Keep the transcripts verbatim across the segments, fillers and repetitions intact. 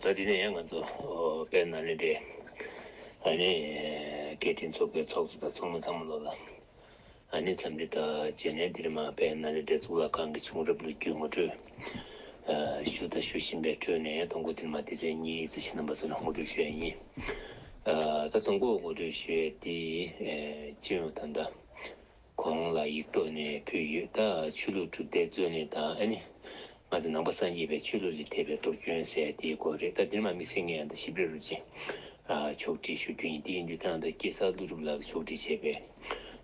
ད་དེ་ནས་ཡང་ང་ཚོ་དཔལ་ནཱ་ལེནྡྲའི་ཨ་ནི་སྐད་འཕྲིན་ཚོགས་པའི་ཚོགས་གཙོ་དང་ཚོགས་མི་ཚང་མ་ལོ་ལ་ཨ་ནི་འཚམས་འདྲི་དང་རྗེས་ནས་འདིར་མ་དཔལ་ནཱ་ལེནྡྲའི་གཙུག་ལག་ཁང་གི་བྱུང་རབས་ལོ་རྒྱུས་ངོ་སྤྲོད་ཞུ་དང་ཞུ་བཞིན་པའི་ཁྲོད་ནས་དང་པོ་འདིར་མ་སྡེ་ཚན་གཉིས་ཙམ་ཞིག་རྣམ་པ་ཚོ་ལ་ངོ་སྤྲོད་ཞུ་ཡ་ཡིན། ད་དང་པོ་ངོ་སྤྲོད་ཞུ་ཡ་དེ་སྤྱི་ཡོངས་ད་ལྟ། གོང་ལ་ཡིག་ཐོག་ནས་ཕུལ་ཡོད། ད་ཆོས་ལུགས་གྲུབ་མཐའི་རྩོད་གླེང་དང་ཨ་ནི་ང་ཚོ་ནང་པ་སངས་རྒྱས་པའི་ཆོས་ལུགས་ལ་ཐེབས་པའི་གཏོར་སྐྱོན་ཟེར་དེའི་སྐོར་རེད། ད་འདིར་མ་དམིགས་བསལ་ངས་ཡང་ད་ཞིབ་ཕྲ་རུ་ཅིག་ཕྱོགས་སྒྲིག་ཞུ་རྒྱུ་ཡིན། དེ་ཡིན་དུས་ད་ད་སྐྱེས་གསར་ཀླུ་སྒྲུབ་ལགས་ཀྱིས་ཕྱོགས་སྒྲིག་བྱས་པའི་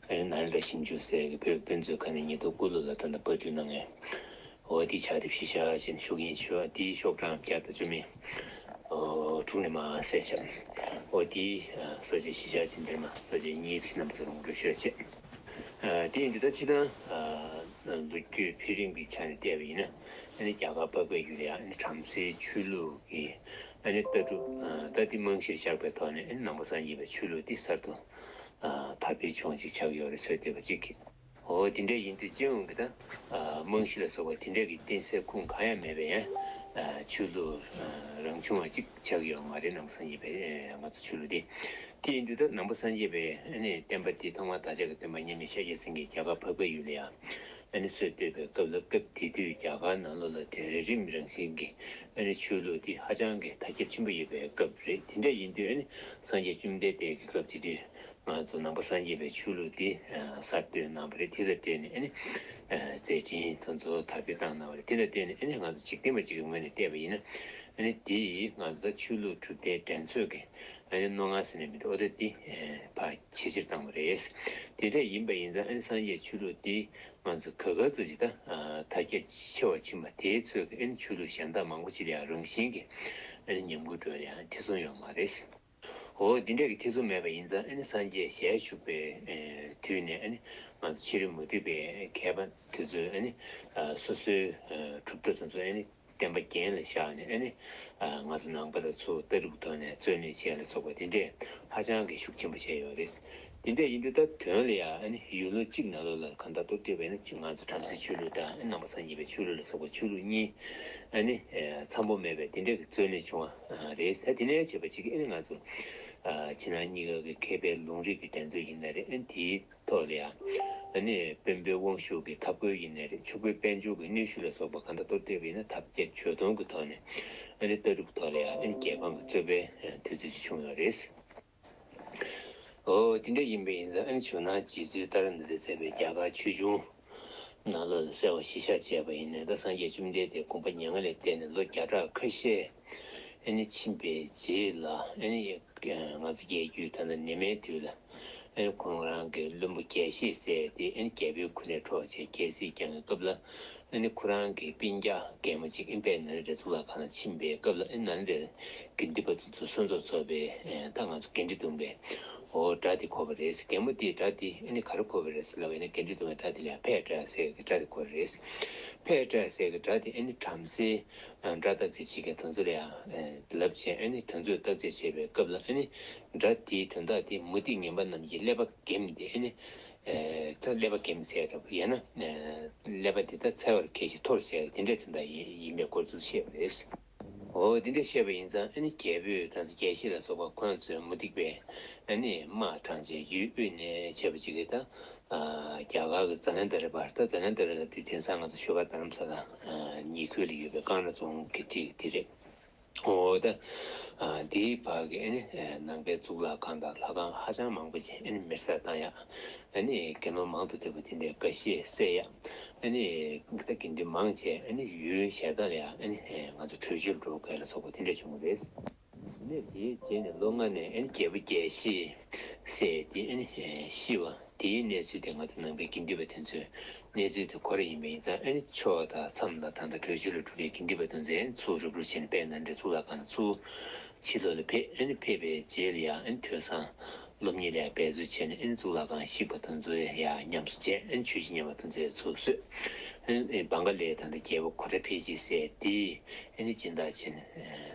ཨ་ནི་ནཱ་ལེནྡྲ་ཞིབ་འཇུག་ཟེར་གྱི་བོད་དཔེ་མཛོད་ཁང་ནས་ཉེན་རྟོག་སྐུ་ལུ་ལ་ད་ད་པར་སྐྲུན་གནང་ངས། འོ་དེ་ཕྱག་དེབ་གཞི་བཞག་ཅིག་ཞུ་གི་ཡིན། ཞུ་བ་དེའི་ཤོག་གྲངས་བརྒྱ་དང་བཅུ་མེད་དྲུག་ནས་མར་གསལ་བཞག་འོ་དེའི་ས་བཅད་གཞི་བཞག་ཅིག་འདིར་མ་ས་བཅད་གཉིས་ཅིག་རྣམ་པ་ཚོར་ངོ་སྤྲོད་ཞུ་ཡ་བྱེད། དེ་ཡིན་དུས་ད་སྤྱིར་བཏང་ལོ་རྒྱུས་འཕེལ་རིམ་གྱི་ཆ་ནས་བལྟས་པ་ཡིན་ན་ཨ་ནི་རྒྱ་གར་འཕགས་པའི་ཡུལ་ལ་ཡང་ཨ་ནི་བྲམ་ཟེའི་ཆོས་ལུགས་ཀྱི་ཨ་ནི་ལྟ་གྲུབ་ད་དེ་རྨང་གཞིར་བཞག་པའི་ཐོག་ནས་ཨ་ནི་ནང་པ་སངས་རྒྱས་པའི་ཆོས་ལུགས་འདི་གསར་དུ་དར་འཕེལ་བྱུང་བ་ཅིག་ཆགས་ཡོད་རེད་ཟེར་འདོད་པ་གཅིག་གིས། འོ་དེ་འདྲ་ཡིན་དུས་སྤྱི་ཡོངས་ཀྱི་ད་རྨང་གཞི་ལ་སོགས་པ་དེ་འདྲ་གི་བརྟེན་སའི་ཁུངས་གང་ཡང་མེད་པའི་ཡང་ཆོས་ལུགས་རང་བྱུང་བ་ཅིག་ཆགས་ཡོད་མ་རེད། ནང་པ་སངས་རྒྱས་པའི་ང་ཚོ་ཆོས་ལུགས་འདི། དེ་ཡིན་དུས་ད་ནང་པ་སངས་རྒྱས་པའི་ཨ་ནི་བསྟན་པ་འདི་ཐོག་མར་བདག་ཅག་གི་སྟོན་པ་མཉམ་མེད་ཤཱཀྱ་སེང་གེས་རྒྱ་གར་འཕགས་པའི་ཡུལ་ལ་ཡང་ཨ་ནི་སྲོལ་བཏོད་པའི་སྐབས་ལ་སྐབས་དེ་དུས་རྒྱ་གར་ནང་ལོགས་ལ་དེ་རིམ་རིམ་རང་བཞིན་གྱི་ཨ་ནི་ཆོས་ལུགས་འདི་ཧ་ཅང་གི་དར་ཁྱབ་ཆེན་པོ་ཡོད་པའི་སྐབས་རེད། དེ་འདྲ་ཡིན་དུས་ཨ་ནི་སངས་རྒྱས་བཅོམ་ལྡན་འདས་ཀྱི་སྐབས་དེ་དུས། ང་ཚོ་ནང་པ་སངས་རྒྱས་པའི་ཆོས་ལུགས་འདི་གསར་གཏོད་གནང་བ་རེད། དེ་ལ་བརྟེན་ནས་ཨ་ནི་མཛད་འཕྲིན་དེ་ཚོ་དར་སྤེལ་བཏང་གནང་བ་རེད། དེ་ལ་བརྟེན་ནས་ཨ་ནི་ང་ཚོ་འཇིག་རྟེན་པ་ཅིག་གི་ངོས་ནས་བལྟས་པ་ཡིན་ན་ཨ་ནི་འདི་ང་ཚོ་ད་ཆོས་ལུགས་གྲུབ་མཐའི་འགྲན་རྩོད་ཀྱི་ཨ་ནི་རྣོ་ངར་ཟེར་ནས་མི་འདུག་འོ་ད་འདི་ཕར་ཇེ་ཆེར་བཏང་བ་རེད། དེ་འདྲ་ཡིན་པ་ཡིན་ཙང་ཨ་ནི་སངས་རྒྱས་ཆོས་ལུགས་འདི་ང་ཚོ་ག་ག་ཚོད་ཅིག་ད་དར་རྒྱས་ཆེ་བ་ཕྱིན་པ་དེའི་ཚོད་ཀྱི་ཨ་ནི་ཆོས་ལུགས་གཞན་དག་མང་པོ་ཅིག་ལ་ཡང་རང་བཞིན་གྱི་ཨ་ནི་ཉམས་རྒུད་འགྲོ་ཡ་ཐེ་ཚོམ་ཡོད་མ་རེད། འོ་འདི་འདྲ་གི་ཐེ་ཚོམ་མེད་པ་ཡིན་ཙང་ཨ་ནི་སངས་རྒྱས་ཞལ་བཞུགས་པའི་དུས་ནས་ཨ་ནི་ང་ཚོ་ཕྱི་རོལ་མུ་སྟེགས་པའི་མཁས་པ་དེ་ཚོས་ཨ་ནི་སོ་སོའི་གྲུབ་མཐའ་དེ་ཚོ་ཨ་ནི་བསྟན་པ་རྒྱན་ལ་བཞག་ནས་ཨ་ནི་ང་ཚོ་ནང་པ་དང་ཚུར་ལྟ་གྲུབ་ཐོག་ནས་རྩོད་གླེང་བྱས་ལ་སོགས་པ་དེ་འདྲས་ཧ་ཅང་གི་ཤུགས་ཆེན་པོ་བྱས་ཡོད་རེད། དེ་འདྲས་ཡིན་དུས་ད་དོན་ལ་ཡང་ཨ་ནི་ཡུལ་ལུང་གཅིག་ནང་ལོགས་ལ་གང་ལྟར་གཏོར་བསྡད་པས་ན་ང་ཚོ་བྲམ་ཟེ་ཆོས་ལུགས་དང་ཨ་ནི་ནང་པ་སངས་རྒྱས་པའི་ཆོས་ལུགས་ལ་སོགས་པ་ཆོས་ལུགས་གཉིས་ཨ་ནི་འཚམ་པོ་མེད་པའི་དེ་འདྲས་ཀྱི་རྩོད་གླེང་བྱུང་བ་རེད། ད་དེ་ནས་བྱས་པ་ཅིག་ཨ་ནི་ང་ཚོ་ཕྱི་ནང་གཉིས་ཀ་གི་མཁས་པའི་ལུང་རིགས་ཀྱི་འགྲན་རྩོད་ཡིན་ན་རེད། ཨ་ནི་དེའི་ཐོག་ལ་ཡང་ཨ་ནི་དཔོན་པོའི་དབང་ཤུགས་ཀྱི་འཐབ་རྒོལ་ཡིན་ན་རེད། ཕྱུག་པོའི་དཔལ་འབྱོར་གྱི་གནོན་ཤུགས་ལ་སོགས་པ་གང་ལྟར་གཏོར་བསྡད་པ་ཡིན་ན་ཐབས་བརྒྱ་ཇུས་སྟོང་གི་ཐོག་ནས་ཨ་ནི་ལྟ་གྲུབ་ཐོག་ལ་ཡང་ཨ་ནི་རྒྱལ་ཕམ་གྱི་རྩོད་པའི་དུས་ཚོད་ཅིག་བྱུང་ཡོད་རེད། འོ་དེ་འདྲ་ཡིན་པ་ཡིན་ཙང་ཨ་ནི་ཇོ་ནང་རྗེ་བཙུན་ཏཱ་ར་ནཱ་ཐས་མཛད་པའི་རྒྱ་གར་ཆོས་འབྱུང་ནང་ལོགས་ལ་གསལ་བ་གཞི་བཞག་བྱས་པ་ཡིན་ན་ད་སངས་རྒྱས་བཅོམ་ལྡན་འདས་དགོངས་པ་མྱ་ངན་ལས་འདས་ནས་ལོ་བརྒྱ་ཕྲག་ཁ་ཤས་ཨ་ནི་ཕྱིན་པའི་རྗེས་ལ་ཨ་ནི་ང་ཚོ་རྒྱལ་བརྒྱུད་ད་ལྟ་ནད་མེད་དུས་ལ་ཨ་ནི་ཁོང་རང་གི་བློན་པོ་རྒྱལ་བཤེས་ཟེར་དེ་ཨ་ནི་རྒྱལ་པོའི་ཁུར་ནས་འཕྲོག་བྱས་རྒྱལ་སྲིད་བསྐྱངས་པའི་སྐབས་ལ། ཨ་ནི་ཁོ་རང་གི་སྤུན་ཀྱག་རྒན་མོ་གཅིག་ཨིན་པའི་ནཱ་ལེནྡྲའི་གཙུག་ལག་ཁང་ལ་ཕྱིན་པའི་སྐབས་ལ་ཨ་ནི་ནཱ་ལེནྡྲའི་དགེ་འདུན་པ་དེ་ཚོ་སོན་ཚོགས་ཚོགས་པའི་ཨ་ད་ང་ཚོ་གཎྜི་བརྡུངས་པའི་འོ་སྒྲ་དེ་གོ་བ་རེད། རྒན་མོ་དེས་སྒྲ་དེ་ཨ་ནི་ག་རེ་གོ་བ་རེད་ཟེར་ལབ་པ་ཡིན་ན་གཎྜི་བརྡུངས་པའི་སྒྲ་དེ་ལ་ཕཊ་ཟེར་གི་སྒྲ་དེ་གོ་བ་རེད། ཕཊ་ཟེར་གི་སྒྲ་དེ་ཨ་ནི་བྲམ་ཟེ་སྒྲ་བཏགས་ཚིག་བྱེད་མཁན་དེ་ཚོ་ལ་ཡང་ལབ་བྱས་ཨ་ནི་དེ་ཚོས་བརྟག་དཔྱད་བྱེད་པའི་སྐབས་ལ་ཨ་ནི་སྒྲ་དེའི་དོན་དག་དེ་མུ་སྟེགས་ངན་པ་རྣམས་ཀྱི་ཀླད་པ་འགེམས་ཏེ་ཨ་ནི། ད་ཀླད་པ་འགེམས་ཟེར་རབ་ཡང་ན་ཀླད་པ་འདི་དག་འཚེ་བར་གལ་ཞིང་འཐོར་ཟེར་དེ་འདྲའི་དོན་དག་ཡིན་ཡིན་པའི་སྐོར་ཚུལ་བཤད་པ་རེད། འོ་དེ་འདྲ་བཤད་པ་ཡིན་ཙང་ཨ་ནི་རྒྱལ་པོས་ད་ལྟ་རྒྱལ་བཤེས་ལ་སོགས་པ་ཁོང་ཚོས་མུ་སྟེགས་པའི་ཨ་ནི་དམག་དྲངས་བྱས་ཡུལ་དབུས་ནས་བྱས་པ་ཅིག་གིས་ད་རྒྱ་གར་གྱི་ཛ་ལན་དྷ་ར་བར་ད་ཛ་ལན་དྷ་ར་ལ་དེ་དེང་སང་ང་ཚོ་བཞུགས་སྒར་རྡ་རམ་ས་ལ་ཉེ་ཁུལ་ལ་ཡོད་པའི་ཀང་ར་རྫོང་གི་འཁྲིས་དེ་རེད། འོ་ད། འདིའི་བར་གྱི་ཨ་ནི་ནང་པའི་གཙུག་ལག་ཁང་དང་ལྷ་ཁང་ཧ་ཅང་མང་པོ་ཅིག་ཨ་ནི་མེར་སྲེག་བཏང་ཡག་ཨ་ནི་དགེ་སློང་མང་དུ་འདུས་པ་དེ་འདྲའི་འགའ་ཤས་བསད་ཡག་ཨ་ནི་ད་དགེ་འདུན་མང་ཆེ་ཨ་ནི་ཡུལ་གཞན་དག་ལ་ཡང་ཨ་ནི་ང་ཚོ་བྲོས་བྱོལ་འགྲོ་དགོས་ལ་སོགས་པ་དེ་འདྲ་བྱུང་བ་རེད། དེ་ནས་དེའི་རྗེས་ནས་ལོ་ལྔ་ནས་ཨ་ནི་རྒྱལ་པོ་རྒྱལ་བཤེས་བསད་དེ་ཨ་ནི་ཤི་བ། དེའི་གནས་ཚུལ་དེ་ང་ཚོ་ནང་པའི་དགེ་འདུན་པ་དེ་ཚོའི་གནས་ཚུལ་དེ་གོ་རེ་ཡིན་པ་ཡིན་ཙང་ཨ་ནི་ཕྱོགས་དང་མཚམས་ལ་ད་ལྟ་བྲོས་བྱོལ་ལ་འགྲོ་མཁན་དགེ་འདུན་པ་དེ་ཚོས་ཨ་ནི་ཚུར་རུབ་རུབ་བྱས་ནས་དཔལ་ནཱ་ལེནྡྲའི་གཙུག་ལག་ཁང་ལ་ཚུར་ཕྱི་ལོགས་ལ་ཕེབས། ཨ་ནི་ཕེབས་པའི་རྗེས་ལ་ཡང་ཨ་ནི་ཐོས་བསམ་སློབ་གཉེར་ལ་ཡང་འབད་རྩོལ་བྱས་ནས་ཨ་ནི་གཙུག་ལག་ཁང་བཤིག་པ་དེ་ཚོ་ཡང་ཉམས་གསོ་བྱས། ཨ་ནི་ཆོས་ཀྱི་ཉམས་པ་དེ་ཚོ་ཡང་ཚུར་གསོས། ཨ་ནི་བང་ག་ལའི་ད་ལྟ་རྒྱལ་པོ་གྷོ་ཌ་ཕལ་གྱི་སྲས་དེས་ཨ་ནི་སྦྱིན་བདག་བྱས་ནས་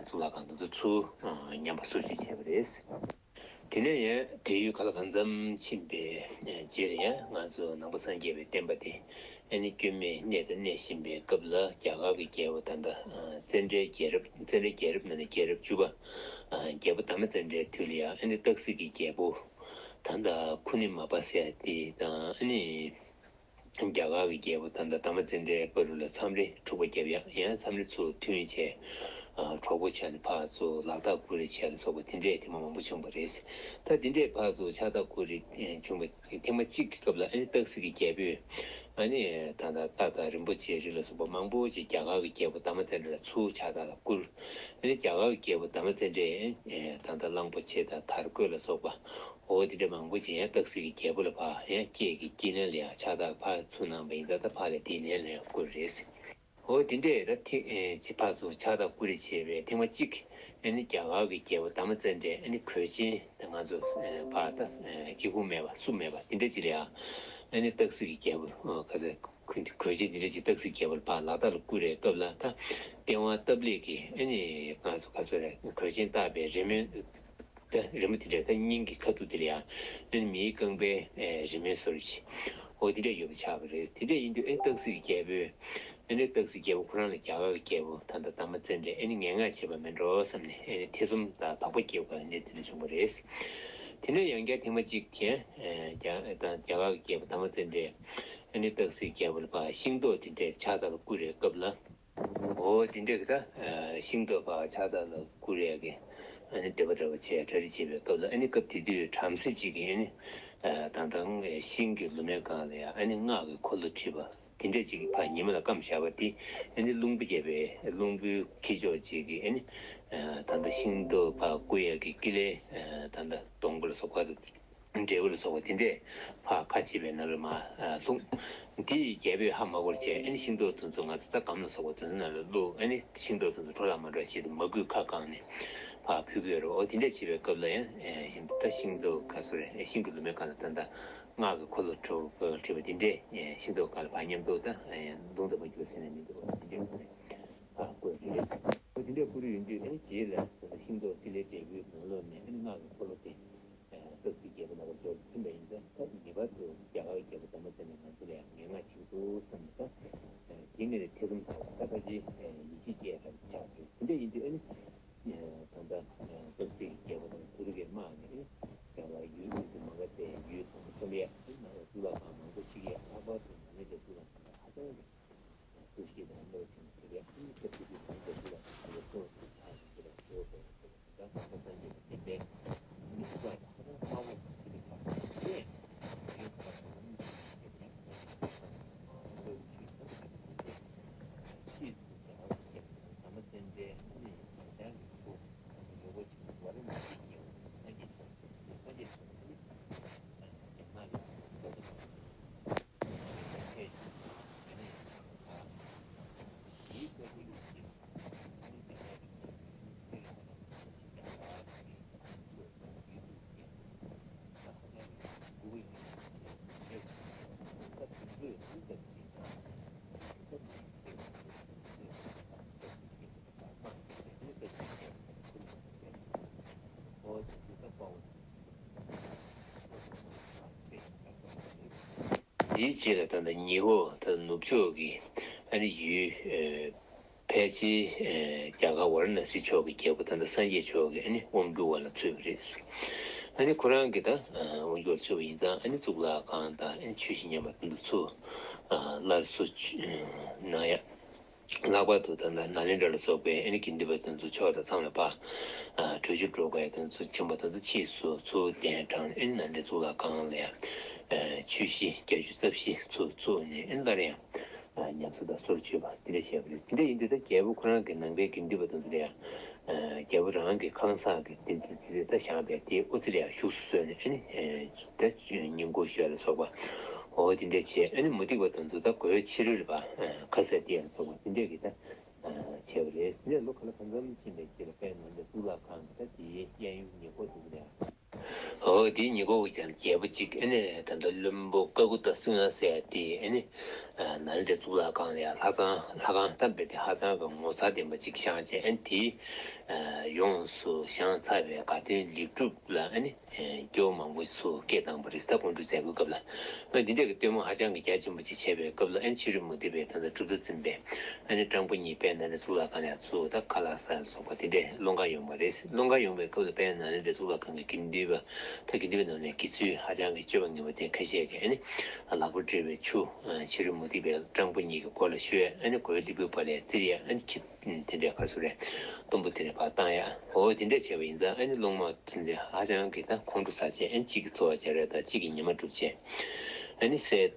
གཙུག་ལག་ཁང་དེ་ཚོ་ཚུར་ཉམས་པ་སོར་ཆུད་བྱས་པ་རེད། དེ་ནས་ཡང་དེ་ཡུལ་ག་ལ་གང་འཚམ་ཕྱིན་པའི་རྗེས་ལ་ཡང་ང་ཚོ་ནང་པ་སངས་རྒྱས་པའི་བསྟན་པ་དེ་ ཨ་ནི་སྐྱོན་མེད་གནས་དང་གནས་བཞིན་པའི་སྐབས་ལ། རྒྱ་གར་གྱི་རྒྱལ་པོ་ད་ལྟ་ཙནྡྲའི་རྒྱལ་རབས། ཙནྡྲའི་རྒྱལ་རབས་ནང་ནས་རྒྱལ་རབས་བཅུ་པ། རྒྱལ་པོ་དྷ་རྨ་ཙནྡྲའི་དུས་ལ་ཡང་ཨ་ནི་སྟག་གཟིག་གི་རྒྱལ་པོ་ད་ལྟ་ཁུ་ནི་མ་པ་ཟེར་ཡ་དེ་དང་། ཨ་ནི་རྒྱ་གར་གྱི་རྒྱལ་པོ་ད་ལྟ་དྷ་རྨ་ཙནྡྲའི་བར་ལ་འཚམས་རེ་འཁྲུག་པ་བརྒྱབ་ཡ། ཡང་འཚམས་རེ་ཚུར་མཐུན་བྱས། གྲོགས་པོ་བྱས་ནས་ཕར་ཚུར་ལག་རྟགས་བསྐུར་རེས་བྱས་ལ་སོགས་པ་དེ་འདྲས་ཐེངས་མ་མང་པོ་བྱུང་བ་རེད། ད་དེ་འདྲས་ཕར་ཚུར་ཕྱག་རྟགས་བསྐུར་རེས་བྱུང་བ། ཐེངས་མ་གཅིག་གི་སྐབས་ལ་ཨ་ནི་སྟག་གཟིག་གི་རྒྱལ་པོས་ཨ་ནི་ད་ལྟ་རྟ་དང་རིན་པོ་ཆེའི་རི་ལ་སོགས་པ་མང་པོ་ཅིག་རྒྱ་གར་གྱི་རྒྱལ་པོ་དྷ་རྨ་ཙནྡྲ་ལ་ཚུར་ཕྱག་རྟགས་ལ་བསྐུར། ཨ་ནི་རྒྱ་གར་གྱི་རྒྱལ་པོ་དྷ་རྨ་ཙནྡྲས་ད་ལྟ་གླང་པོ་ཆེ་དང་དར་གོས་ལ་སོགས་པ། འོ་དེ་འདྲ་མང་པོ་ཅིག་ཡང་སྟག་གཟིག་གི་རྒྱལ་པོ་ལ་ཕར་ཡང་སྐྱེས་ཀྱི་སྐྱེས་ལན་ལ་ཡང་ཕྱག་རྟགས་ཕར་ཚུར་གནང་བ་ཡིན་ཙང་། ད་ཕར་ལ་དེའི་ལན་ལ་ཡང་བསྐུར་རེད། འོ་དེ་འདྲས་ད་ཐེངས་ཅིག་ཕར་ཚུར་ཕྱག་རྟགས་བསྐུར་རེས་བྱས་པའི་ཐེངས་མ་གཅིག་ཨ་ནི་རྒྱ་གར་གྱི་རྒྱལ་པོ་དྷ་རྨ་ཙནྡྲས་ཨ་ནི་གོས་ཆེན་ད་ང་ཚོ་ཕར་ད་ཨི་ཁུང་མེད་པ་སུ་མེད་པ་དེ་འདྲ་ཅིག་ལ་ཡང་། ཨ་ནི་སྟག་གཟིག་གི་རྒྱལ་པོ་ག་ཚོད་གོས་ཆེན་དེ་འདྲ་ཅིག་སྟག་གཟིག་གི་རྒྱལ་པོ་ལ་ཕར་ལག་རྟགས་ལ་བསྐུར་རེས་སྐབས་ལ། ད་སྟེང་འོག་སྟབས་ལེགས་ཀྱིས་ཨ་ནི་ང་ཚོ་ག་ཚོད་རེད། གོས་ཆེན་བཏགས་པའི་རི་མོའི་ད་རི་མོ་དེ་འདྲ་ད་སྙིང་གི་ཁ་ཐུག་དེ་ལ་ཡང་ཨ་ནི་མིའི་རྐང་པའི་རི་མོའི་བཟོ་འདྲ་ཅིག་འོ་དེ་འདྲ་ཡོད་པ་ཆགས་པ་རེད། དེ་འདྲ་ཡིན་དུས་ཨེ་སྟག་གཟིག་གི་རྒྱལ་པོས། ཨ་ནི་སྟག་གཟིག་རྒྱལ་པོ་ཁོ་རང་ལ་རྒྱ་གར་གྱི་རྒྱལ་པོ་ད་ལྟ་དྷ་རྨ་ཙནྡྲས་ཨ་ནི་ངན་སྔགས་བྱེད་པ་མིན་འགྲོ་བསམ་ནས་ཨ་ནི་ཐེ་ཚོམ་དང་དོགས་པ་སྐྱེས་པ་ནས་དེ་འདྲ་བྱུང་བ་རེད། དེ་ནས་ཡང་བསྐྱར་ཐེངས་མ་གཅིག་གིས་རྒྱ་ད་རྒྱ་གར་གྱི་རྒྱལ་པོ་དྷ་རྨ་ཙནྡྲས་ཨ་ནི་སྟག་གཟིག་རྒྱལ་པོ་ལ་ཕར་ཤིང་ཏོག་དེ་འདྲའི་ཕྱག་རྟགས་ལ་བསྐུར་རེས་སྐབས་ལ། འོ་དེ་འདྲ་གི་ད་ཤིང་ཏོག་ཕར་ཕྱག་རྟགས་ལ་བསྐུར་ཡས་ཀྱི་ཨ་ནི་འདོད་པ་འདྲ་བོ་བྱས་གྲ་སྒྲིག་བྱེད་པའི་སྐབས་ལ། ཨ་ནི་སྐབས་དེ་དུས་བྲམ་ཟེ་གཅིག་གིས་ཨ་ནི་ད་ལྟ་ཤིང་གི་ལོ་མའི་སྒང་ལ་ཡང་ཨ་ནི་སྔགས་ཀྱི་འཁོར་ལོ་བྲིས་པ་དེ་འདྲ་ཅིག་ཕར་ཉི་མ་ལ་བསྐམས་བཞག་པ་དེ། ཨ་ནི་རླུང་བུ་རྒྱས་པའི་རླུང་བུའི་འཁྱུག་ཤོག་ཅིག་གིས་ཨ་ནི་ད་ལྟ་ཤིང་ཏོག་ཕར་བསྐུར་ཡས་ཀྱི་དཀྱིལ་ལ་ད་ལྟ་སྡོང་པོ་ལ་སོགས་པ། འབྲས་བུ་ལ་སོགས་པ་དེ་འདྲས་ཕར་ཁ་ཕྱེ་བའི་ནང་ལ་མར་ལྷུང་། དེ་ཡི་རྒྱལ་པོས་ཧ་མ་གོ་བར་བྱས། ཨ་ནི་ཤིང་ཏོག་དེ་ཚོ་ང་ཚོ་ད་སྒམ་ལ་སོགས་པ་དེ་ཚོ་ནང་ལ་བླུགས། ཨ་ནི་ཤིང་ཏོག་དེ་ཚོ་འགྲོ་ལ་མ་འགྲོ་བྱེད་དུ་མ་གུས་ཁ་བཀང་ནས་ཕར་ཕུལ་གྱི་ཡོད་རེད། འོ་དེ་འདྲས་བྱེད་པའི་སྐབས་ལ་ཡང་ཤིང་ད་ཤིང་ཏོག་ག་ཚོད་རེད། ཤིང་གི་ལོ་མའི་སྒང་ལ་ད་ལྟ་སྔགས་ཀྱི་འཁོར་ལོ་བྲིས་པ་དེ་འདྲས་ཤིང་ཏོག་སྒང་ལ་ཕར་མཉམ་དུ་ད་རླུང་ལྟ་བུ་རྒྱུག་ཟེར་ནས་མི་འདུག་བ། དེ་འདྲས་ཕར་བསྐུར་རེད། འོ་དེ་འདྲས་བསྐུར་ཡོང་དུས་ཨ་ནི་རྗེས་ལ་ད་ལྟ་ཤིང་ཏོག་ཐིག་ལེ་འབྲས་བུའི་ནང་ལོགས་ནས་ཨ་ནི་སྔགས་ཀྱི་འཁོར་ལོ་དེ། སྟག་གཟིག་རྒྱལ་པོ་ལ་སོགས་ཐོན་པ་ཡིན་ཙང་། ད་ངེས་པར་དུ་རྒྱ་གར་གྱི་རྒྱལ་པོ་དྷ་རྨ་ཙནྡྲས་ང་ཚོ་ལ་ཡང་ངན་སྔགས་བྱེད་འདུག་བསམ་ནས། ད་དེ་ངས་ཐེ་ཚོམ་ཟ་བ། ད་ཕལ་ཆེར་ཡིད་ཆེས་སྐྱེས་པ་ཆགས་འདུག་དེ་འདྲ་ཡིན་དུས་ཨ་ནི་ད་ལྟ་སྟག་གཟིག་རྒྱལ་པོ་དང་གུ་རུ་གིས་དམག་ནས་ཨ་ནི་རྒྱ་གར་ཡུལ་དེ་ཚོ་མ་འགག་པའི་ཡུལ་དང་ཁྲོམ་ཡ་ནང་ལ་གཙུག་ལག་ཁང་མང་པོ་ཞིག་ཡ། ལྷག་པར་དུ་ནཱ་ལེནྡྲའི་གཙུག་ལག་ཁང་ལ་ཧ་ཅང་གི་ཐུགས་བཞེད་དང་བློ་ཆེན་པོ་དེ་ལས་ཀུན་གྱིས་ཐུགས་ཀྱི་དམ་པའི་ཐུགས་ལ་བཞེས་པའི་སྐོར་དུ་ཆགས་ཏེ་དེ་ལ་གཙོ་བོ་དེ་ལ་ད་ལྟ་སངས་རྒྱས་པའི་བསྟན་པའི་མི་ཚོགས་ལ་ཧ་ཅང་དཔའ་བོ་དེ་ལས་ཁག་ཅན་ཡོད་པ་དང་། ཡོད་པ་དང་། བློ་ཆེན་པོ་དེ་ལས་ཕྱིས་སུ་རྒྱ་གར་གྱི་རྒྱལ་པོ་དྷ་རྨ་ཙནྡྲའི་ཨ་ནི་ཡང་བསྐྱར་གྱི་ཕྲུ་གུ་ནོར་བུ་ཆེན་པོ་ཝཱ་ར་ཎ་སིའི་ཉེ་བར་སངས་རྒྱས་ཆོས་སངས་རྒྱས་ཆོས་ཨ་ནི་རྒྱ་ནག་ལ་ད་ལྟ་དེའི་རྗེས་ལ་ད་ལྟ་ཉི་ཧོང་ད་ནུབ་ཕྱོགས་ཀྱི་ཨ་ནི་ཡུལ་ཕལ་ཆེར་རྒྱ་གར་ཝཱ་ར་ཎ་སི་ཕྱོགས་ཀྱི་རྒྱལ་པོ་ད་ལྟ་སངས་རྒྱས་ཆོས་ཀྱི་ཨ་ནི་དབང་བསྒྱུར་བ་ལ་ཚུད་པ་རེད། ཨ་ནི་ཁོ་རང་གིས་ད་དབང་བསྒྱུར་བ་ཚུད་པ་ཡིན་ཙང་། ཨ་ནི་གཙུག་ལག་ཁང་དང་ཨ་ནི་ཆོས་གཞི་ཉམས་པ་དེ་ཚོ་ཚུར་སླར་གསོ་གནང་ཡ། ལྷག་པར་དུ་ད་ལྟ་ནཱ་ལེནྡྲ་ལ་སོགས་པའི་ཨ་ནི་དགེ་འདུན་པ་དེ་ཚོ་ཕྱོགས་དང་མཚམས་ལ་ཕར་བྲོས་བྱོལ་འགྲོ་དགོས་ཡ་དེ་ཚོ་ཆེན་པོ་དེ་ཚོ་ཕྱིས་སུ་ཚུར་གདན་དྲངས་ནས། ཨ་ནི་ནཱ་ལེནྡྲའི་གཙུག་ལག་ཁང་ལ་ཡང་ཆོས་གཞི་བརྒྱད་ཅུ་རྩ་བཞི་ཚུར་བཙུགས་ནས། ཨ་ནི་སླར་ཡང་ཉམས་གསོ་དང་སོར་ཆུད་པ་དེ་འདྲ་བྱས་པ་རེད། དེ་འདྲ་ཡིན་དུས་ད་རྒྱལ་པོ་ཁོ་རང་གི་ནང་པའི་དགེ་འདུན་པ་དེ་ཚོ་ལ་ཡང་རྒྱལ་པོ་རང་གི་ཁང་བཟང་གི་བསྟན་འཛིན་དེ་ད་བཞེངས་པའི་དེའི་དབུ་རྩེ་ལ་ཡང་བཞུགས་སུ་གསོལ་ནས། ཨ་ནི་ད་བསྙེན་བཀུར་ཞུ་ཡ་ལ་སོགས་པ། འོ་དེ་འདྲ་བྱས། ཨ་ནི་མུ་སྟེགས་པ་དེ་ཚོ་ད་སྒོའི་ཕྱི་རོལ་ལ་ཕར་ཁ་ཟས་སྟེར་ཡ་ལ་སོགས་པ་དེ་འདྲ་གི་ད་བྱས་པ་རེད། དེ་ནས་ལོ་ག་ལ་གང་འཚམ་ཕྱིན་པའི་རྗེས་ལ་དཔལ་ནཱ་ལེནྡྲ་གཙུག་ལག་ཁང་གི་ད་དེའི་གཡས་གཡོན་ཉེ་འཁོར་དེ་ཚོ་ལ་ཡང་ འོ་དེའི་ཉེ་འཁོར་གྱི་ཀྱང་རྒྱལ་པོ་གཅིག་ཨ་ནི་ད་ལྟ་བློན་པོ་ཀ་ཀུ་ཏ་སིང་ཧ་ཟེར་ཡ་དེ་ཨ་ནི་ནཱ་ལེནྡྲའི་གཙུག་ལག་ཁང་ལ་ཡང་ལྷ་ཚང་ལྷ་ཁང་བཏབ་པའི་དེ་ཧ་ཅང་གི་ངོ་མཚར་ལྡན་པ་གཅིག་བཞེངས་བྱས་ཨ་ནི་དེ་ཡོངས་སུ་བཞེངས་ཚར་བའི་དགའ་སྟོན་ལེགས་གྲུབ་ལ་ཨ་ནི་སྐྱེ་བོ་མང་པོ་ཚོ་སྐད་བཏང་བ་རེད། ད་དགོངས་སྒྲུབ་མཛད་སྒོའི་སྐབས་ལ། ཨ་འདི་འདྲ་གི་སྟོན་མོ་ཧ་ཅང་གི་རྒྱ་ཆེན་པོ་ཅིག་བྱས་པའི་སྐབས་ལ་ཨ་ནི་ཕྱི་རོལ་མུ་སྟེགས་པའི་ད་ལྟ་གྲུབ་མཐའ་འཛིན་པའི་ཨ་ནི་སྤྲང་པོ་གཉིས་དཔལ་ནཱ་ལེནྡྲའི་གཙུག་ལག་ཁང་ལ་ཚུར་ད་ཁ་ལག་ཟ་ལ་སོགས་པ་དེ་འདྲས་སློང་ག་ཡོང་བ་རེད། སློང་ག་ཡོང་བའི་སྐབས་ལ་དཔལ་ནཱ་ལེནྡྲའི་གཙུག་ལག་ཁང་གི་དགེ་འདུན་པ་ད་དགེ་འདུན་པའི་ནང་ནས་དགེ་ཚུལ་ཧ་ཅང་གི་སྤྱོད་པ་ངན་པ་དེ་ཁ་ཤས་ཀྱིས་ཨ་ནི་ལག་པ་བྲེགས་པའི་ཆུ་ཕྱི་རོལ་མུ་སྟེགས་པའི་སྤྲང་པོ་གཉིས་ཀྱི་མགོ་ལ་གཞུ་ཡ་ཨ་ནི་མགོའི་ལུས་པོའི་བར་ལ་བཙིར་ཡ་ཨ་ནི་ཁྱི་དེ་འདྲའི་ཁ་སུ་རེད། གཏུམ་པོ་དེ་འདྲའི་བར་བཏང་ཡ། འོ་དེ་འདྲ་བྱས་པ་ཡིན་ཙང་ཨ་ནི་སློང་མ་དེ་འདྲ་ཧ་ཅང་གི་ད་ཁོང་ཁྲོ་ཟ་བྱས་ཨ་ནི་གཅིག་གི་འཚོ་བ་སྦྱར་ཡ་དང་གཅིག་གི་ཉི་མ་སྒྲུབ་བྱས་ཨ་ནི་སྲས་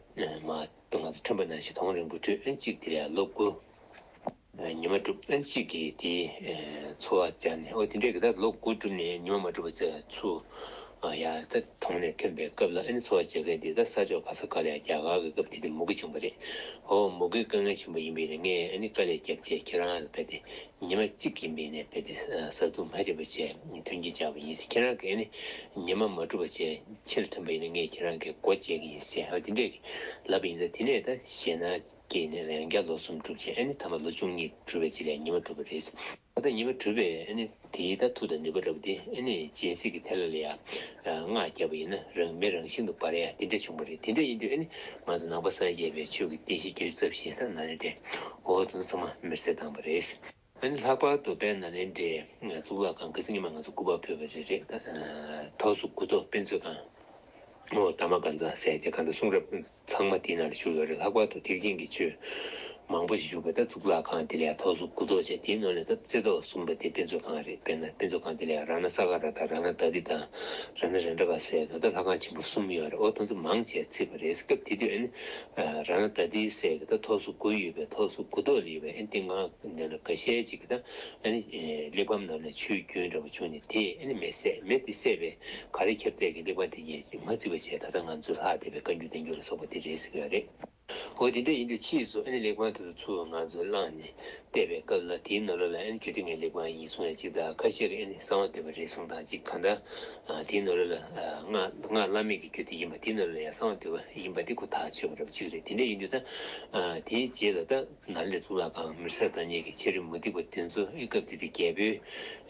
མ་ང་ཚོ་ཁྲོན་པ་ནང་བཞིན་དོང་རིང་པོ་བྲུས་ཨ་ནི་གཅིག་དེ་ལ་ལོ་དགུ་ཉི་མ་སྒྲུབ་ཨ་ནི་གཅིག་གིས་དེ་འཚོ་བ་སྦྱར་ནས། འོ་དེ་འདྲ་གི་ད་ལོ་དགུ་བསྒྲུབས་ནས་ཉི་མ་མ་སྒྲུབ་པ་ཚོ་ཚུར་ཡར་ད་དོང་ནས་ཐོན་པའི་སྐབས་ལ་ཨ་ནི་འཚོ་བ་སྦྱར་མཁན་དེ་ད་ས་ཕྱོགས་ག་ས་ག་ལ་ཡང་རྒྱ་གར་གྱི་སྐབས་དེ་དུས་མུ་གེ་བྱུང་བ་རེད། འོ་མུ་གེ་དཀའ་ངལ་བྱུང་བ་ཡིན་པས་ནས་ངས་ཨ་ནི་དཀའ་ལས་བརྒྱབ་བྱས་ཁྱེད་རང་ལ་རྦད་དེ་ཉི་མ་གཅིག་ཡིན་པས་ནས་རྦད་དེ་བཟའ་བཏུང་མ་བྱས་པ་བྱས་མཐུན་རྐྱེན་སྦྱར་བ་ཡིན་ཟེར། ཁྱེད་རང་གིས་ཨ་ནི་ཉི་མ་མ་སྒྲུབ་པ་བྱས་ཕྱིར་ཐོན་པ་ཡིན་ན་ངས་ཁྱེད་རང་གི་སྒོ་འབྱེད་ཀྱི་ཡིན་ཟེར། འོ་དེ་འདྲས་ལབ་པ་ཡིན་ཙང་དེ་ནས་ད་ཞེད་སྣང་སྐྱེས་ནས་ཡང་བསྐྱར་ལོ་གསུམ་སྒྲུབ་བྱས་ཨ་ནི་མཐའ་མ་ལོ་བཅུ་གཉིས་སྒྲུབ་པའི་རྗེས་ལ་ཉི་མ་སྒྲུབ་པ་རེད། ད་ལྟ་ཉི་མ་སྒྲུབ་པའི་ཨ་ནི་དེའི་ད་མཐུ་དང་ནུས་པ་འདྲ་པོ་དེ་ཨ་ནི་སྦྱིན་སྲེག་གི་ཐལ་བ་ལ་ཡང་སྔགས་བརྒྱབ་པ་ཡིན་ན་རང་མི་རང་བཞིན་དུ་འབར་ཡ་དེ་འདྲ་བྱུང་བ་རེད། དེ་འདྲ་ཡིན་དུས་ཨ་ནི་ང་ཚོ་ནང་པ་སངས་རྒྱས་པའི་ཆོས་ཀྱི་རྟེན་གཞི་རྒྱུད་རྩ་བཞི་ལ་ནཱ་ལེནྡྲའི་འོ་དེ་ཚང་མ་མེར་སྲེག་བཏང་བ་རེད། ཨ་ནི་ལྷག་པར་དུ་དཔལ་ནཱ་ལེནྡྲའི་གཙུག་ལག་ཁང་ག་ས་ཉི་མ་ང་ཚོ་སྐུ་པར་ཕུལ་བ་རེད་རེད། ཐོག་སོ་དགུ་ཐོག་དཔེ་མཛོད་ཁང་། ཨོ་དྷརྨ་གཉྫ་ཟེར་དེ་གང་ལྟར་གསུང་རབ་ཚང་མ་དེའི་ནང་ལ་བཞུགས་ཡོད་རེད། ལྷག་པར་དུ་ཐེག་ཆེན་གྱི་ཆོས་མང་པོ་ཞིག་བཞུགས་པའི་ད་གཙུག་ལག་ཁང་དེ་ལ་ཡང་ཐོག་སོ་དགུ་ཐོག་བྱས། དེའི་ནང་ནས་ད་རྩེ་ཐོག་གསུམ་པ་དེ་དཔེ་མཛོད་ཁང་རེད། དཔེར་ན་དཔེ་མཛོད་ཁང་དེ་ལ་ཡང་རཏྣ་ས་ག་ར་དང་རཏྣ་དྷ་ཏི་དང་རཏྣ་རནྟ་ཀ་ཟེར་ད་ལྟ་ལྷ་ཁང་ཆེན་པོ་གསུམ་ཡོད་རེད། ཨོ་དེ་ཚོ་མང་ཆེ་བརྩིགས་པ་རེད། སྐབས་དེ་དུས་ཨ་ནི་རཏྣ་དྷ་ཏི་ཟེར་གི་ད་ཐོག་སོ་དགུ་ཡོད་པའི་ཐོག་སོ་དགུ་ཐོག་ལ་ཡོད་པའི་ཨ་ནི་ཏིང་ཁང་འདི་ལ་འགའ་ཤས་ཅིག་གི་ད་ཨ་ནི་གླེགས་བམ་ནང་ནས་ཆོས་རྒྱུན་འདྲ་པོ་བྱུང་ནས་དེས་ཨ་ནི་མེ་བསད། མེ་དེ་བསད་པའི་ག་རེ་ཁྱབ་ཚད་ཀྱི་གླེགས་བམ་དེ་ཡིས་མ་བརྩིས་པ་བྱས། ད་ལྟ་ང་ཚོས་ལྷག་བསྡད་པའི་བཀའ་འགྱུར་བསྟན་འགྱུར་ལ་སོགས་པ་དེ་རེད་ཟེར་གྱི་ཡོད་རེད། འོ་དེ་འདྲ་ཡིན་དུས་ཕྱིས་སུ་ཨ་ནི་གླེགས་བམ་དེ་ཚོ་ཚུར་ང་ཚོས་བླངས་ནས་བལྟས་པའི་སྐབས་ལ་དེའི་ནང་ལོགས་ལ་ཨ་ནི་རྒྱུད་སྡེ་ལྔའི་གླེགས་བམ་ཡིན་གསུང་ཡ་གཅིག་དང་། ཁ་ཤས་ཀྱིས་ཨ་ནི་གསང་བ་འདུས་པ་རེད་གསུང་སྟངས་གཅིག་གང་ལྟར་དེའི་ནང་ལོགས་ལ་སྔགས་སྔགས་བླ་མེད་ཀྱི་རྒྱུད་སྡེ་ཡིན་པ་དེའི་ནང་ལོགས་ལ་ཡང་གསང་བ་འདུས་པ་ཡིན་པ་དེ་ཁོ་ཐག་ཆོད་པ་འདྲ་པོ་གཅིག་རེད། དེ་འདྲ་ཡིན་དུས་ད་དེའི་རྗེས་ལ་ད་ནཱ་ལེནྡྲའི་གཙུག་ལག་ཁང་མེར་སྲེག་བཏང་མཁན་གྱི་ཕྱི་རོལ་མུ་སྟེགས་པ་དེ་ཚོ་ཨེ་སྐབས་དེ་དུས་རྒྱལ་པོའི་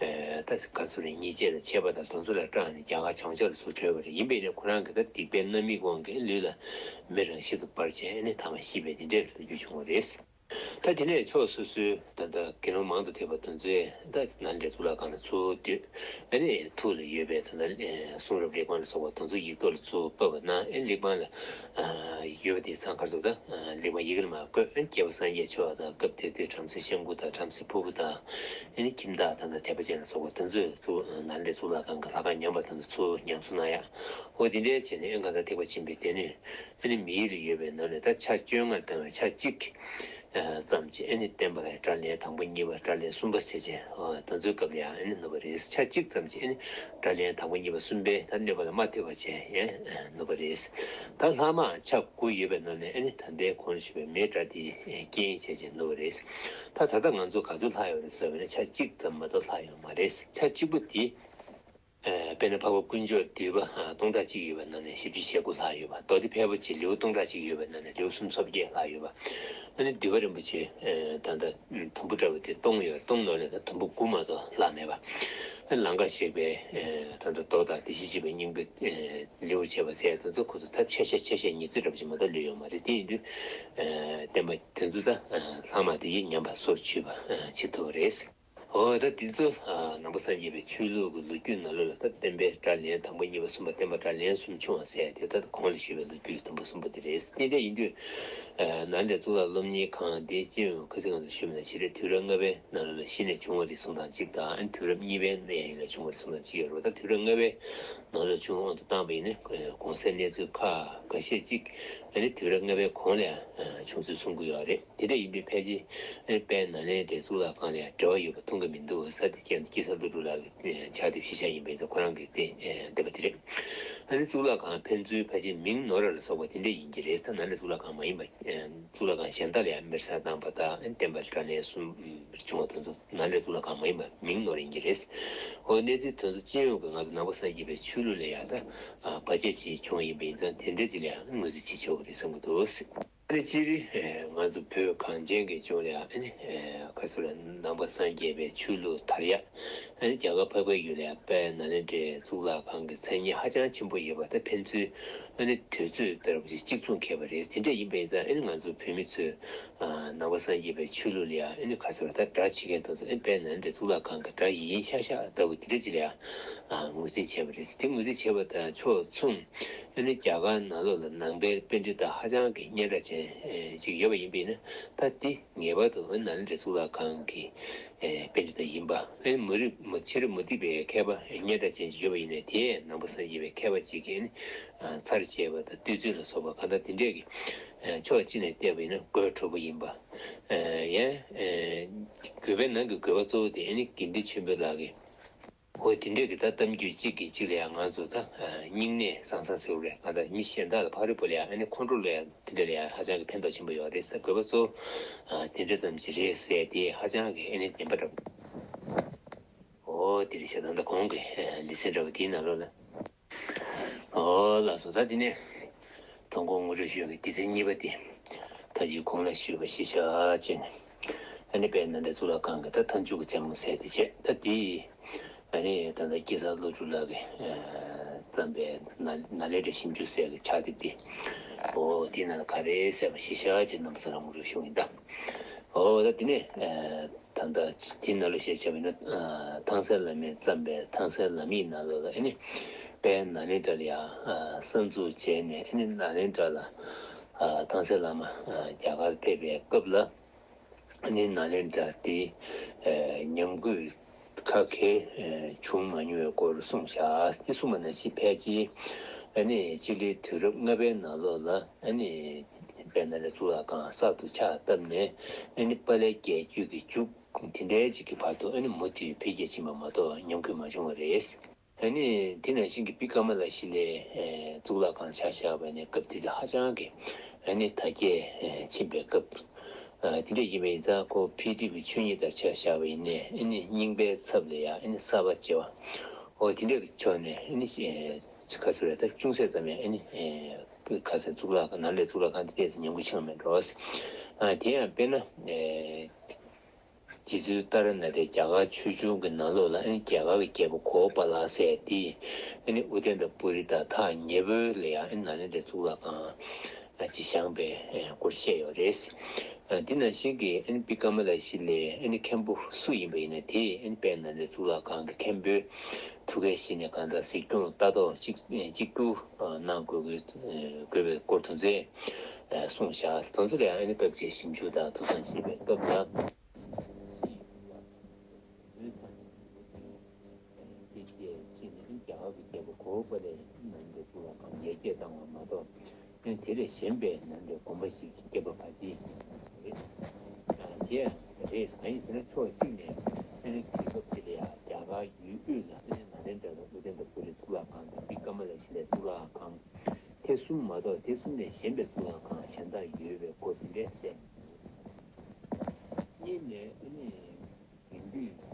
ད་ག་ཚོད་རེད། ཉེས་ཆད་ལ་ཆད་པ་དང་དེ་ཚོ་ལ་སྐྲག་ནས་རྒྱ་གར་བྱང་ཕྱོགས་ལ་ཚུར་བྲོས་པ་རེད། ཡིན་པས་ན་ཁོ་རང་གི་ད་སྡིག་པའི་རྣམ་སྨིན་དབང་གིས་ལུས་ལ་མི་རང་བཞིན་དུ་འབར་བྱས་ཨ་ནི་མཐའ་མ་ཤི་བའི་དེ་འདྲའི་ལོ་རྒྱུས་བྱུང་བ་རེད། ད་དེ་ནས་ཕྱོགས་སོ་སོའི་ད་ལྟ་དགེ་སློང་མང་དུ་ཐེག་པ་དེ་ཚོས་ད་ནཱ་ལེནྡྲའི་གཙུག་ལག་ཁང་ལ་ཚུར་བསྡུས། ཨ་ནི་ཐུགས་ལ་ཡོད་པའི་ད་ལྟ་གསུང་རབ་གླེགས་བམ་ལ་སོགས་པ་དེ་ཚོ་ཡིག་ཐོག་ལ་ཚུར་ཕབ་པ་ན་ཨ་ནི་གླེགས་བམ་ལ་ཡོད་པ་དེ་ཚང་ཁར་སོགས་ད་གླེགས་བམ་ཡི་གེ་ལ་མར་བཀོད། ཨ་ནི་རྒྱལ་བ་སངས་རྒྱས་ཆོས་དང་སྐབས་དེ་དུས་བྲམ་ཟེ་ཤང་ཀུ་དང་བྲམ་ཟེ་ཕུར་བུ་དང་ཨ་ནི་ཁྱིམ་བདག་ད་ལྟ་དད་པ་ཅན་ལ་སོགས་པ་དེ་ཚོས་ཚུར་ནཱ་ལེནྡྲའི་གཙུག་ལག་ཁང་གི་ལྷ་ཁང་ཉམས་པ་དེ་ཚོ་ཚུར་ཉམས་གསོ་གནང་ཡ། འོ་དེ་འདྲའི་བྱས་ནས་ཨ་ནི་གང་ལྟར་ཐེག་པ་ཆེན་པོའི་སྡེ་སྣོད་ཨ་ནི་མིའི་ལ་ཡོད་པའི་ནང་ནས་ད་ཆ་བཅོ་ལྔ་བཏང་བའི་ཆ་གཅིག་ཙམ་གྱིས་ཨ་ནི་བསྟན་པ་ལ་སྒྲ་ལན་དང་པོ་གཉིས་པ་སྒྲ་ལན་གསུམ་པ་བྱས་བྱས་དེ་ཚོའི་སྐབས་ལ་ཡང་ཨ་ནི་ནུབ་པ་རེད། ཆ་གཅིག་ཙམ་གྱིས་ཨ་ནི་སྒྲ་ལན་དང་པོ་གཉིས་པ་གསུམ་པའི་ད་གནོད་པ་ལ་མ་ཐེབས་པ་བྱས་ཡང་ནུབ་པ་རེད། ད་ལྷག་མ་ཆ་དགུ་ཡོད་པའི་ནང་ནས་ཨ་ནི་ད་ལྟའི་གོང་ལ་ཞུས་པའི་མེའི་སྒྲ་དེ་རྐྱེན་བྱས་བྱས་ནུབ་པ་རེད། ད་ད་ལྟ་ང་ཚོ་ག་ཚོད་ལྷག་ཡོད་རེད་ཟེར་བ་ན་ཆ་གཅིག་ཙམ་མ་གཏོགས་ལྷག་ཡོད་མ་རེད། ཆ་གཅིག་པོ་དེ། དཔེར་ན་འཕགས་པ་དཀོན་མཆོག་འདུས་པ་སྟོང་ཕྲག་གཅིག་ཡོད་པའི་ནང་ནས་བཞི་བཅུ་ཞེ་དགུ་ལྷག་ཡོད་པ། མདོ་སྡེ་ཕལ་པ་ཅིག་ལེའུ་སྟོང་ཕྲག་གཅིག་ཡོད་པའི་ནང་ནས་ལེའུ་སུམ་ཅུ་སོ་བརྒྱད་ལྷག་ཡོད་པ། ཨ་ནི་འདུས་པ་རིན་པོ་ཆེ་ད་ལྟ་དུམ་བུ་འདྲ་བ་དེ་སྟོང་ཡོད། སྟོང་ནང་ནས་ད་དུམ་བུ་དགུ་མ་གཏོགས་ལྷག་མེད་པ། ཨ་ནི་ལང་ཀར་གཤེགས་པའི་ད་ལྟ་མདོ་དང་བདེ་གཤེགས་སྤྱོད་པའི་སྙིང་པོའི་ལེའུར་བྱས་པ་ཟེར་དེ་ཚོ་ཁོ་ཚོ་ད་ཆ་ཤས་ཆ་ཤས་ཉི་ཚེ་འདྲ་བ་ཅིག་མ་གཏོགས་ལུས་ཡོད་མ་རེད། དེ་ཡིན་དུས་བསྟན་པ་དེ་ཚོ་ད་ལྷག་མ་དེ་ཡིས་ཉམས་པ་སོར་ཆུད་པ་བྱེད་ཐུབ་པ་རེད། འོ་ད་འདི་ཚོ་ནང་པ་སངས་རྒྱས་པའི་ཆོས་ལུགས་ཀྱི་ལོ་རྒྱུས་ནང་ལོགས་ལ་ད་བསྟན་པའི་སྒྲ་ལན་དང་པོ་གཉིས་པ་གསུམ་པ་བསྟན་པ་སྒྲ་ལན་གསུམ་བྱུང་བ་ཟེར་དེ་ད་གོང་ལ་ཞུས་པའི་ལོ་རྒྱུས་དུམ་བུ་གསུམ་པོ་དེ་རེད། དེ་འདྲ་ཡིན་དུས་ནཱ་ལེནྡྲ་གཙུག་ལག་སློབ་གཉེར་ཁང་དེ་སྤྱི་ཡོངས་ཁ་སང་ང་ཚོ་ཞུས་པ་ནང་བཞིན་རེད། དུས་རབས་ལྔ་པའི་ནང་ལོགས་ལ་གཞི་ནས་བྱུང་བ་རེད་གསུང་སྟངས་གཅིག་དང་། དུས་རབས་གཉིས་པའི་ནང་ཡིན་ལ་བྱུང་བ་རེད་གསུང་སྟངས་གཅིག་ཡོད་རེད་པ། ད་དུས་རབས་ལྔ་པའི་ནང་ལོགས་བྱུང་དབང་དུ་བཏང་བ་ཡིན་ན་གོང་གསལ་གནས་ཚུལ་ཁག་འགའ་ཤས་གཅིག་ཨ་ནི་དུས་རབས་ལྔ་པའི་གོང་ལ་ཡང་བྱུང་ཚུལ་གསུང་གི་ཡོད་རེད། དེ་འདྲ་ཡིན་དུས་ཕལ་ཆེར་ཨ་ནི་དཔལ་ནཱ་ལེནྡྲའི་གཙུག་ལག་ཁང་ལ་ཡང་འབྲེལ་བ་ཡོད་པ་མཐོང་གི་མི་འདུག་ས། དེ་ཀྱང་སྐྱིད་གསལ་ཀླུ་སྒྲུབ་ལགས་ཀྱི་ཕྱག་དེབ་གཞིར་བཞག་ཡིན་པས་ཁོ་རང་གིས་བསྟན་བསྡད་པ་དེ་རེད། ཨ་ནི་གཙུག་ལག་ཁང་ཕན་ཚུན་ཕལ་ཆེར་མིང་ནོར་བ་ལ་སོགས་པ་དེ་འདྲ་ཡིན་གྱི་རེད། ད་ནཱ་ལེནྡྲ་གཙུག་ལག་ཁང་མ་ཡིན་པ་གཙུག་ལག་ཁང་གཞན་དག་ལ་ཡང་མེར་སྲེག་བཏང་བ་དང་ཨ་ནི་བསྟན་པ་སྒྲ་ལན་གསུམ་བྱུང་བ་དེ་ཚོ་ནཱ་ལེནྡྲ་གཙུག་ལག་ཁང་མ་ཡིན་པ་མིང་ནོར་ཡིན་གྱི་རེད། ཨོ་གནས་ཚུལ་དེ་ཚོ་སྤྱི་ཡོངས་ཀྱི་ང་ཚོ་ནང་པ་སངས་རྒྱས་པའི་ཆོས་ལུགས་ལ་ཡང་ད་བར་ཆད་ཅིག་བྱུང་ཡིན་པ་ཡིན་ཙང་དེ་འདྲ་ཅིག་ལ་ཡང་ངོས་འཛིན་བྱེད་ཆོག་གི་རེད་བསམ་གྱི་འདུག་ཨ་ནི་སྤྱིར་ང་ཚོ་བོད་གངས་ཅན་གྱི་ལྗོངས་ལ་ཡང་ཨ་ནི་ག་ཚོད་ལ་ནང་པ་སངས་རྒྱས་པའི་ཆོས་ལུགས་དར་ཡག་ཨ་ནི་རྒྱ་གར་འཕགས་པའི་ཡུལ་ལ་ཡང་དཔལ་ནཱ་ལེནྡྲའི་གཙུག་ལག་ཁང་གི་མཚན་སྙན་ཧ་ཅང་ཆེན་པོ་ཡོད་པ་ད་ཕན་ཚུན་ཨ་ནི་དུས་ཚོད་ལྟར་གཅིག་མཚུངས་འཁེལ་བ་རེད། དེ་འདྲ་ཡིན་པ་ཡིན་ཙང་ཨ་ནི་ང་ཚོ་བོད་མི་ཚོས་ནང་པ་སངས་རྒྱས་པའི་ཆོས་ལུགས་ལ་ཡང་ཨ་ནི་ག་ཚོད་ལ་ད་དགྲ་བྱེད་མཁན་དེ་ཚོ་ཨ་ནི་དཔལ་ནཱ་ལེནྡྲའི་གཙུག་ལག་ཁང་གི་དགྲ་ཡིན་ཤག་ཤག་ལྟ་བུ་དེ་འདྲ་ཅིག་ལ་ཡང་ངོས་འཛིན་བྱས་པ་རེད། དེ་ངོས་འཛིན་བྱས་པ་དང་ཕྱོགས་མཚུངས། ཨ་ནི་རྒྱ་གར་ནང་ལོགས་ལ་ནང་པའི་པཎྜི་ཏ་ཧ་ཅང་གི་སྙན་གྲགས་ཅན་ཅིག་ཡོད་པ་ཡིན་པས་ན་ད་དེ་ངེས་པར་དུ་ཨ་ནི་ནཱ་ལེནྡྲའི་གཙུག་ལག་ཁང་གི་པཎྜི་ཏ་ཡིན་པ། ཨ་ནི་མ་རིག་མ་ཕྱི་རོལ་མུ་སྟེགས་པའི་མཁས་པ་སྙན་གྲགས་ཅན་ཅིག་ཡོད་པ་ཡིན་ན་དེས་ནང་པ་སངས་རྒྱས་པའི་མཁས་པ་ཅིག་གིས་ཨ་ནི་ཚར་བཅད་པ་དང་བཏུས་ཚོད་ལ་སོགས་པ་གང་ལྟར་དེ་འདྲས་ཀྱི་ཕྱོགས་གཅིག་ནས་བལྟས་པ་ཡིན་ན་དགོད་བྲོ་པོ་ཡིན་པ། ཡང་དགོས་པའི་ནང་གི་དགོས་པ་གཙོ་བོ་དེ་ཨ་ནི་དགེ་འདུན་ཆོས་འཕེལ་ལགས་ཀྱིས། འོ་དེ་འདྲས་ཀྱི་ད་གཏམ་རྒྱུད་གཅིག་གིས་གཅིག་ལ་ཡང་ང་ཚོ་ད་སྙིང་ནད་བཟང་བཟང་ཟེར་བ་རེད། ང་ད་མི་གཞན་དག་ལ་ཕ་རོལ་པོ་ལ་ཡང་ཨ་ནི་ཁོང་ཁྲོ་ལ་ཡང་དེ་འདྲ་ལ་ཡང་ཧ་ཅང་གི་ཕན་ཐོགས་ཆེན་པོ་ཡོད་རེད་ཟེར་དགོས་པ་ཚོ་དེ་འདྲ་ཙམ་ཞིག་རེད་ཟེར་དེ་ཧ་ཅང་གི་ཨ་ནི་བདེན་པ་འདྲ་པོ། འོ་དེ་རེད་ཤག་ད་ལྟ་གོང་གི་ལེ་ཚན་འདྲ་པོ་དེའི་ནང་ལོགས་ལ། ཨོ་ལགས་སོ། ད་དེ་ནས་དང་པོ་ངོ་སྤྲོད་ཞུ་ཡག་གི་སྡེ་ཚན་གཉིས་པ་དེ་ད་ཅིག་གོང་ལ་ཞུས་པ་གཞིར་བཞག་བྱས་ནས་ཨ་ནི་དཔལ་ནཱ་ལེནྡྲ་གཙུག་ལག་ཁང་གི་ད་མཐའ་མཇུག་གི་མཚན་མོ་ཟེར་དེ་བྱས། ད་དེ་ཨ་ནི་ད་ལྟ་སྐྱེས་ཚར་བློ་གྲོས་ལགས་ཀྱིས་བརྩམས་པའི་ནཱ་ནཱ་ལེནྡྲ་ཞིབ་འཇུག་ཟེར་གྱི་ཕྱག་དེབ་དེ་ཨོ་དེའི་ནང་ལ་ག་རེ་གསལ་བ་གཞིར་བཞག་བྱས་རྣམ་པ་ཚོ་ལ་ངོ་སྤྲོད་ཞུ་གི་ཡིན་ད། ཨོ་ད་དེ་ནས་ད་ལྟ་དེ་ནང་ལ་བཤད་བྱ་བ་ཡིན་ན། ཐང་སན་བླ་མས་བརྩམས་པའི་ཐང་སན་ལམ་ཡིག་ནང་ལོགས་ལ་ཨ་ནི་དཔལ་ནཱ་ལེནྡྲ་ལ་ཡང་གསར་འཛུགས་བྱས་ནས་ཨ་ནི་ནཱ་ལེནྡྲ་ལ་ཐང་སན་བླ་མ་རྒྱ་གར་ཕེབས་པའི་སྐབས་ལ་ཨ་ནི་ནཱ་ལེནྡྲ་དེ་ཉམས་རྒུད་ཁ་ཁེ་བྱུང་མ་མྱོང་བའི་སྐོར་གསུངས་བཞག་དེ་གསུངས་པ་ནང་བཞིན་ཕལ་ཆེར་ཨ་ནི་སྤྱི་ལོའི་དུས་རབས་ལྔ་པའི་ནང་ལོགས་ལ་ཨ་ནི་དཔལ་ནཱ་ལེནྡྲ་གཙུག་ལག་ཁང་གསར་དུ་ཕྱག་བཏབ་ནས་ཨ་ནི་དཔལ་ལྡན་རྒྱལ་བརྒྱུད་ཀྱི་མཇུག་དེ་འདྲའི་ཅིག་གི་བར་དུ་ཨ་ནི་མུ་མཐུད་འཕེལ་རྒྱས་ཕྱིན་པ་མ་གཏོགས་ཉམས་རྒུད་མ་བྱུང་བ་རེད། ཨ་ནི་དེ་ནང་བཞིན་གྱི་བི་ཀ་མ་ལ་ཤི་ལའི་གཙུག་ལག་ཁང་ཆ་བཞག་པ་ཡིན་ན་སྐབས་དེ་དུས་ཧ་ཅང་གི་ཨ་ནི་དར་རྒྱས་ཕྱིན་པའི་སྐབས། དེ་འདྲ་ཡིན་པ་ཡིན་ཙང་ཁོ་འཕེལ་འགྲིབ་ཀྱི་ཆོས་ཉིད་ལྟར་ཆ་བཞག་པ་ཡིན་ནའི་ཨ་ནི་རྙིང་པའི་ཚབ་ལ་ཡང་ཨ་ནི་གསར་པ་བྱེད་པ། འོ་དེ་འདྲ་གི་ཕྱོགས་ནས་ཨ་ནི་ཁ་ཚུར་ད་ཅུང་ཟད་ཙམ་ཡང་ཨ་ནི་ཁ་ཚུར་གཙུག་ལག་ཁང་ནང་ལས་གཙུག་ལག་ཁང་དེ་ཏོག་ཙམ་ཉམས་རྒུད་ཕྱིན་པ་མེད་འགྲོ། དེ་ཡང་དཔེར་ན། རྗེ་བཙུན་ཏཱ་ར་ནཱ་ཐའི་རྒྱ་གར་ཆོས་འབྱུང་གི་ནང་ལོགས་ལ་ཨ་ནི་རྒྱ་གར་གྱི་རྒྱལ་པོ་གོ་པཱ་ལ་ཟེར་དེས་ཨ་ནི་ཨུ་ཏན་ཏ་པུ་རི་དང་ཐག་ཉེ་པོ་ལ་ཡང་ཨ་ནི་ནཱ་ལེནྡྲའི་གཙུག་ལག་ཁང་ཅིག་བཞེངས་པའི་སྐོར་བཤད་ཡོད་རེད། འདི་ནང་བཞིན་གྱི་ཨ་ནི་བི་ཀ་མ་ལ་ཤི་ལའི་ཨ་ནི་མཁན་པོ་སུ་ཡིན་པ་ཡིན་ན་དེས་ཨ་ནི་དཔལ་ནཱ་ལེནྡྲའི་གཙུག་ལག་ཁང་གི་མཁན་པོའི་ཐུགས་འགན་བཞེས་ནས་གང་ལྟར་གཟིགས་སྐྱོང་ལྟ་རྟོག་གཅིག་གཅིག་གྱུར་གནང་དགོས་དགོས་པའི་སྐོར་དོན་ཚན་གསུངས་བཞག་དོན་ཚན་ལ་ཡང་ཨ་ནི་སྐབས་ཅིག་ཞིབ་འཇུག་དང་ཐུགས་བསམ་བཞེས་པའི་སྐབས་ལ། དེ་སྐྱེས་ཕྱིན་ནས་རྒྱ་གར་གྱི་རྒྱལ་པོ་གོ་པཱ་ལས་ནང་གི་གཙུག་ལག་ཁང་ཡར་རྒྱས་བཏང་བ་མ་གཏོགས་དེ་ལས་གཞན་པའི་ནང་གི་དགོན་པ་ཞིག་བསྐྱབས་པ་ཕལ་ཆེར་རེད། དེ་ཡང་རེད། གང་ཡིན་ཟེར་ན་ཕྱོགས་གཅིག་ནས་ཨ་ནི་དུས་སྐབས་དེ་ལ་ཡང་རྒྱ་གར་ཡུལ་དབུས་ལ་ཨ་ནི་ནཱ་ལེནྡྲ་དང་ཨུ་ཏན་ཏ་པུ་རི་གཙུག་ལག་ཁང་དང་བི་ཀ་མ་ལ་ཤི་ལའི་གཙུག་ལག་ཁང་དེ་གསུམ་མ་གཏོགས་དེ་གསུམ་ལས་གཞན་པའི་གཙུག་ལག་ཁང་གཞན་དག་ཡོད་པའི་སྐོར་དེ་འདྲས་གསལ་མི་འདུག་གཉིས་ནས་ཨ་ནི་དེང་དུས་